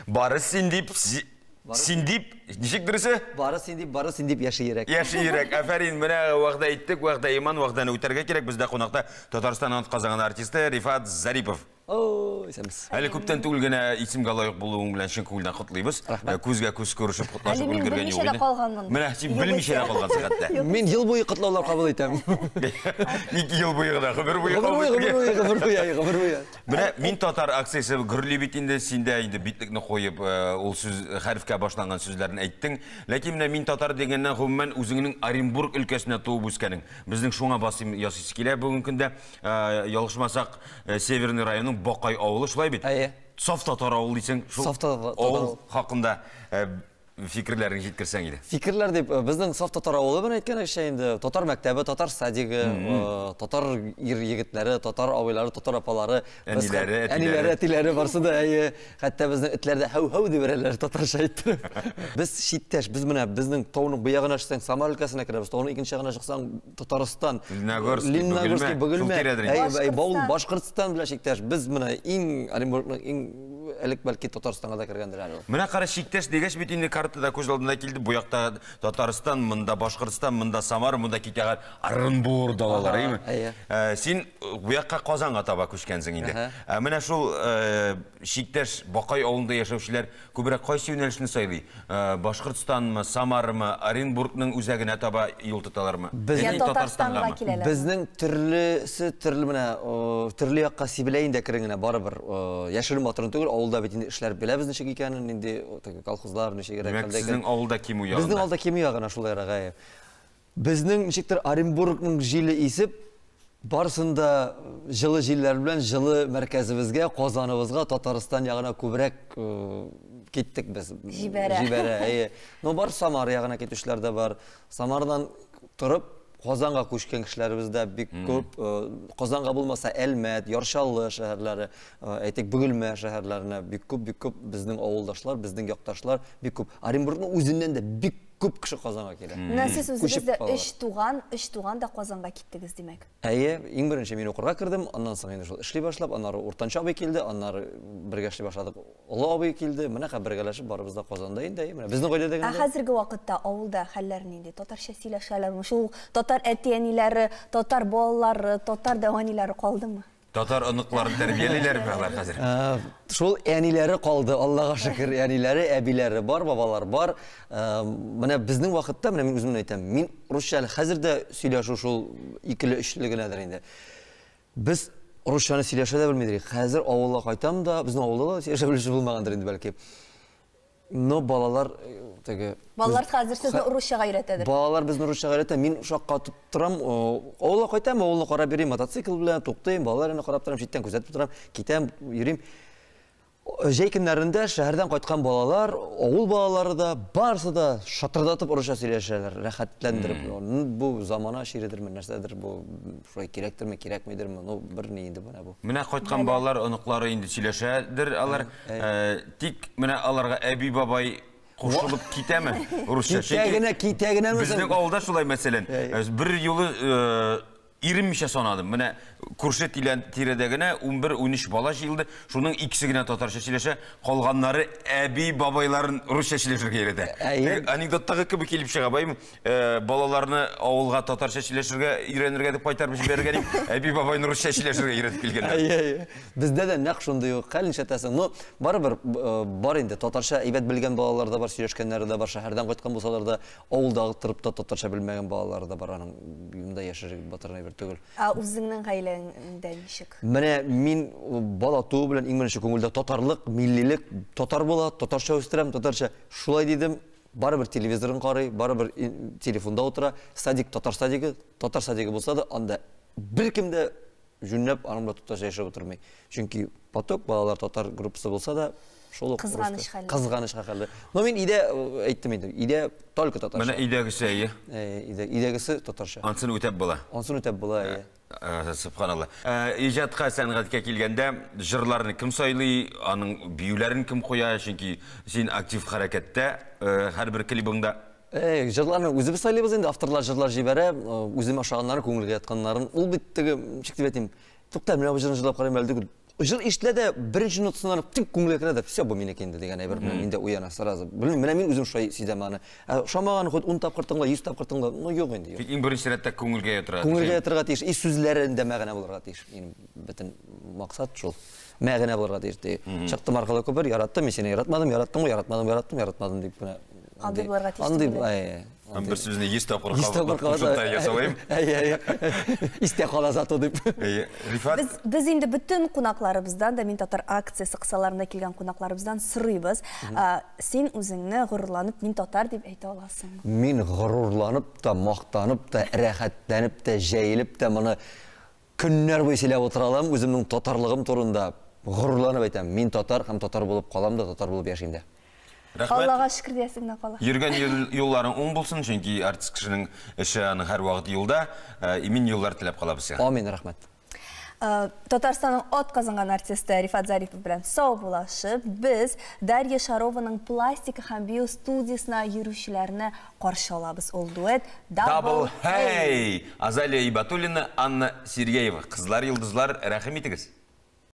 Бары син дип, син дип, ничек дөресе? Бары син дип, бары син дип яши йөрәк. Яши йөрәк. Афәрин, менә вәгъдә иттек, вәгъдә иман, вәгъдәне үтәргә кирәк. Бездә кунакта Татарстанның атказанган артисты Рифат Зарипов. Ой, исәнмесез. Әле күптән түгел генә исемгә лаек булуың белән чын күңелдән котлыйбыз. Күзгә күз күрешеп котлашып Әле мин өлгергән белмичә юк дә иде. калганмын. Менә син Юк белмичә дә исә. калгансың хәтта. Мин ел буе котлаулар кабул итәм. Ике ел буе гына, гомер буе Гомер кабул буе, гомер итәргә. буе, гомер буе, гомер буе. Менә мин татар акциясе гөрли бит инде, син дә инде битлекне куеп, ул сүз хәрефкә башланган сүзләрен әйттең. Ләкин менә мин татар дигәннән гомумән үзеңнең Оренбург өлкәсенә туып үскәнең. Безнең шуңа басым ясыйсы килә бүгенге көндә. Ялгышмасак, Северный районының Бакай авылы шулай бит? Әйе. Саф татар авылы дисең, шул Саф татар авыл хакында фикерләреңне җиткерсәң иде. Фикерләр дип, безнең саф татар авылы белән әйткәнебезчә инде, татар мәктәбе, татар садигы, татар ир егетләре, татар абыйлары, татар апалары, Әниләре, әтиләре. Әниләре, әтиләре барсы да, әйе. Хәтта безнең этләр дә һәү-һәү дип өрәләр татарча әйттереп. Без читтәш, без менә безнең тауның бу ягына чыксаң, Самара өлкәсенә керәбез, тауның икенче ягына чыксаң, Татарстан, Лениногорский, Лениногорский, Бөгелмә, Бөгелмә, шул тирәдер инде. әй, әй, Баул, Башкортстан. Башкортстан белән чиктәш. Без менә иң Оренбургның иң элек бәлки Татарстанга да кергәндер әле ул. Менә кара чиктәш дигәч бит инде картада күз алдына килде. Бу якта Татарстан, монда Башкортстан, монда Самара, монда китә Оренбур далалары, әйеме? Әйе. Син бу якка Казанга таба күчкәнсең инде. Ә менә шул чиктәш Бакай авылында яшәүчеләр күбрәк кайсы юнәлешне сайлый? Башкортстанмы, Самарамы, Оренбургның үзәгенә таба юл тоталармы? Безнең Я Татарстанга киләләр. Безнең төрлесе төрле менә төрле якка сибелә инде әкрен генә барыбер. Яшерен батырын түгел, авылда бит инде эшләр беләбез ничек икәнен, нинди теге колхозлар ничегрәк Димәк, хәлдә икәнен. сезнең авылда кимү ягында. Безнең авылда кимү ягына шулайрак, әйе. Безнең ничектер Оренбургның җиле исеп, барысын да җылы җилләр белән җылы мәркәзебезгә, Казаныбызга, Татарстан ягына күбрәк киттек без. Җибәрә. Җибәрә, әйе. Но бар Самара ягына китүчеләр дә бар. Самарадан торып Казанга күчкән кешеләребез дә бик күп. Казанга булмаса Әлмәт, Яр Чаллы шәһәрләре, әйтик, Бөгелмә шәһәрләренә бик күп, бик күп безнең авылдашлар, безнең якташлар бик күп. Оренбургның үзеннән дә бик күп кеше Казанга килә. Менә сез үзегез Күчеп дә калалар. өч туган, өч туган да Казанга киттегез, димәк. Әйе, иң беренче мин укырга кердем, аннан соң инде шул эшли башлап, аннары уртанчы абый килде, аннары бергә эшли башладык, олы абый килде. Менә хәзер бергәләшеп барыбыз да Казанда инде, әйе, менә безнең гаиләдә Ә генә дә. хәзерге вакытта авылда хәлләр нинди? Татарча сөйләшәләрме? Шул татар әти-әниләре, татар балалары, татар дәү-әниләре калдымы? Татар оныкларын тәрбиялиләрме алар хәзер? Шул әниләре калды, Аллага шөкер, әниләре, әбиләре бар, бабалар бар. Менә безнең вакытта, менә мин үземне әйтәм, мин русча әле хәзер дә сөйләшү шул икеле-өчле генәдер инде. Без русчаны сөйләшә дә белмидер. Хәзер авылга кайтам да, безнең авылда да сөйләшә белүче булмагандыр инде бәлки. Но балалар теге Балалар хәзер сезне русчага өйрәтәдер. Балалар безне русчага өйрәтә, мин шаккатып торам. Авылга кайтам, авылны карап йөрим, мотоцикл белән туктыйм, балаларны карап торам, читтән күзәтеп торам, китәм, йөрим. Җәй көннәрендә шәһәрдән кайткан балалар, авыл балалары да барысы да шатырдатып русча сөйләшәләр, рәхәтләндереп. Бу замана чиредерме, нәрсәдер бу, шулай кирәктерме, кирәкмидерме, ну бер ни инде менә бу. Менә кайткан балалар, оныклары инде сөйләшәдер алар. Тик менә аларга әби бабай кушылып китәме русча? Китә генә, китә генә. Безнең авылда шулай мәсәлән, бер юлы иренмичә санадым. Менә күрше тирәдә генә 11-13 бала җыелды. Шуның икесе генә татарча сөйләшә, калганнары әби бабайларын русча сөйләшергә өйрәтә. Анекдоттагы кебек килеп чыга, баем, балаларны авылга татарча сөйләшергә өйрәнергә дип кайтарып җибәрергә дип, әби бабайны русча сөйләшергә өйрәтеп килгәннәр. Әйе, әйе. Бездә дә нәкъ шундый ук хәл, нишләтәсең. Но барыбер бар инде татарча әйбәт белгән балалар да бар, сөйләшкәннәре дә бар, шәһәрдән кайткан булсалар да, авылда торып та татарча белмәгән балалар да бар, аның монда яшереп батырын әйбер түгел. Ә үзеңнең гаиләңдә ничек? Менә мин бала туу белән иң беренче күңелдә татарлык, миллилек, татар була, татарча үстерәм, татарча. Шулай дидем, барыбер телевизорын карый, барыбер телефонда утыра. Садик татар садигы, татар садигы булса да, анда беркем дә җүнләп аның белән татарча яшәп утырмый. Чөнки поток балалар татар группасы булса да, шул ук Кызганыч хәлләр. Кызганыч хәлләр. Но мин өйдә әйттем инде, өйдә только татарча. Менә өйдәгесе, әйе. Өйдәгесе татарча. Ансын үтәп була. Ансын үтәп була, әйе. Субханалла. Иҗатка, сәнгатькә килгәндә, җырларны кем сайлый, аның биюләрен кем куя, чөнки син актив хәрәкәттә, һәрбер клибыңда. Җырларны үзебез сайлыйбыз инде, авторлар җырлар җибәрә, үзем ашаганнарын, күңелгә ятканнарын. Ул бит теге, ничек дип әйтим, тукта, менә бу җырны җырлап карыйм әле түгел. Җыр ишетелә дә, беренче нотасыннан ук тик күңелгә керә дә, все, бу минеке инде дигән әйбер белән миндә уяна сразу. Белмим, менә мин үзем шулай сизәм аны. Ә ошамаган хоть 10 тапкыр тыңла, 100 тапкыр тыңла, ну юк инде, юк. Тик иң беренче рәттә күңелгә ятырга тиеш. Күңелгә ятырга тиеш, и сүзләрендә мәгънә булырга тиеш. Минем бөтен максат шул. Мәгънә булырга тиеш. Ди. Чыктым аркылы күпер, яраттым, мин сине яратмадым, яраттым, яратмадым, яраттым, яратмадым дип менә. Андый булырга тиеш. Андый, әй. Һәм бер сүзне 100 тапкыр 100 тапкыр кабатлап ясалыйм. Әй, әй. Истә кала зато дип. Әй, Рифат. Без, без инде бөтен кунакларыбыздан да Мин татар акциясе кысаларында килгән кунакларыбыздан сорыйбыз. Син үзеңне горурланып мин татар дип әйтә аласыңмы? Мин горурланып та, мактанып та, рәхәтләнеп тә, җәелеп тә моны көннәр буе сөйләп утыра алам, үземнең татарлыгым турында горурланып әйтәм. Мин татар һәм татар булып калам да, татар булып яшим дә. Рәхмәт. Аллага шөкер диясе генә кала. Йөргән юлларың уң булсын, чөнки артист кешенең эше аның һәрвакыт юлда. Имин юллар теләп калабыз сиңа. Амин, рәхмәт. Татарстанның ат казанган артисты Рифат Зарипов белән саубуллашып, без Дарья Шарованың пластика һәм бию студиясенә йөрүчеләрне каршы алабыз. Ул дуэт Double Hey! Азалия Ибатуллина, Анна Сергеева. Кызлар, йолдызлар, рәхим итегез.